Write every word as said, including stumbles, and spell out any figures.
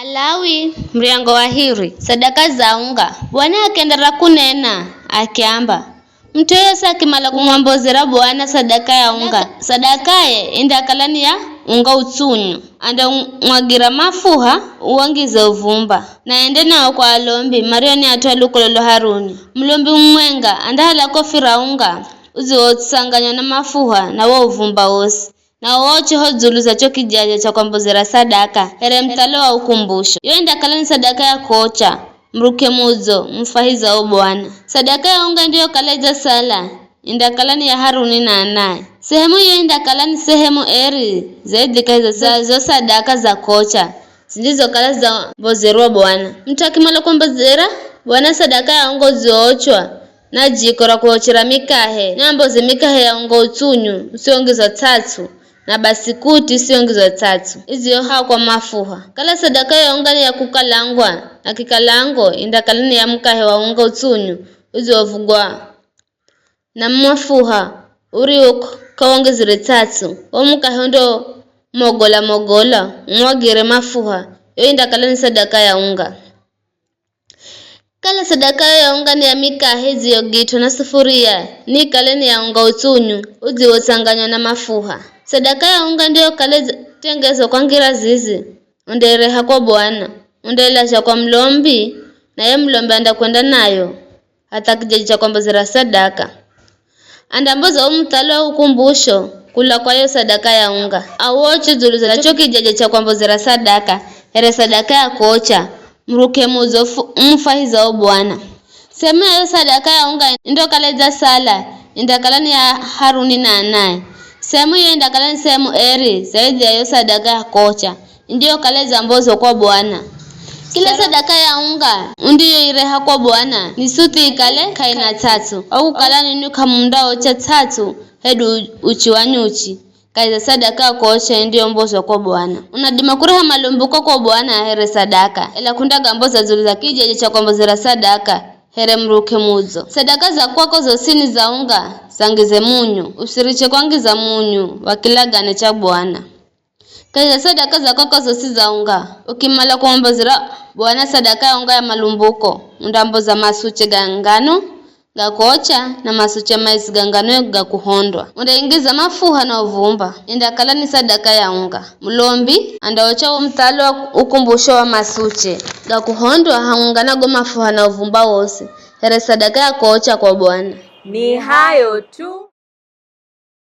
Alawi, muryango wa hiri, sadaka za unga. Bwana akienderera kunena, akiamba, mut'u yoyosi akimala kumwambozera Bwana sadaka ya unga, sadakaye indakala ni ya unga utsunyu, andamwagira mafuha uwangize uvumba, na ende nawo kwa alombi mario ni at'u a lukolo lwa Haruni. Mulombi mumwenga andahala kofira unga udziwotsanganywa na mafuha na wo uvumba wosi, na uwoche ho dzulu za cho kijaja cha kwambozera sadaka, here muthalo wa ukumbusho. Yo indakala ni sadaka ya kocha, muruke mudzo, mufwahizao Bwana. Sadaka ya unga indiyokala idzasala, indakala ni ya Haruni na anae. Sehemu iyo indakala ni sehemu eri zaidhi kahi za zo sadaka za kocha, zindizokala zambozerwa Bwana. Mut'u akimala kwambozera Bwana sadaka ya unga udzioochwa, na jiko ra kuochera mikahe, na amboze mikahe ya unga utsunyu usiongizwa ts'ats'u, na basikuti usiongizwa ts'ats'u, idziyohakwa mafuha. Kala sadaka ya unga ni ya kukalangwa, na kikalango indakala ni ya mukahe wa unga utsunyu udziwovugwa na mafuha, uriwo k-, k'awongezere ts'ats'u, wo mukahe ndo mogola-mogola, umwagire mafuha, yo indakala ni sadaka ya unga. Kala sadaka yo ya unga ni ya mikahe idziyogit'wa na sufuria, niikale ni ya unga utsunyu udziwotsanganywa na mafuha. Sadaka ya unga ndiyokala idzatengezwa kwa ngira zizi, undaireha kwa Bwana, undailazha kwa mulombi, na ye mulombi andakwenda nayo hatha kijaji cha kwambozera sadaka. Andamboza wo muthalo wa ukumbusho kula kwa yo sadaka ya unga. Awoche dzulu za cho kijaja cha kwambozera sadaka, here sadaka ya kocha, muruke mudzo fu-, umufwahizao Bwana. Sehemu ya yo sadaka ya unga indokala idzasala, indakala ni ya Haruni na anae. Sehemu iyo indakala ni sehemu eri zaidhi ya yo sadaka ya kocha, indiyokala idzambozwa kwa Bwana. Kila sadaka ya unga undiyoireha kwa Bwana, ni suthi ikale k'aina ts'ats'u, kwa kukala ninwi k'amundaocha ts'ats'u hedu u-, uchi wa nyuchi, kahi za sadaka ya kuocha indiyombozwa kwa Bwana. Unadima kureha malumbuko kwa Bwana here sadaka, ela k'undagamboza dzulu za kijeje cha kwambozera sadaka, here muruke mudzo. Sadaka za kwako zosini za unga, zangize munyu, usiriche kwangiza munyu wa kilagane cha Bwana. Kahi za sadaka za kwako zosi za unga, ukimala kumwambozera Bwana sadaka ya unga ya malumbuko, undamboza masuche ga ngano ga kuocha na masuche maizi ga ngano ga kuhondwa. Undaingiza mafuha na uvumba, indakala ni sadaka ya unga. Mulombi andaocha wo muthalo wa ukumbusho wa masuche ga kuhondwa hamwenga na go mafuha na uvumba wosi, here sadaka ya kuocha kwa Bwana. Ni hayo tu.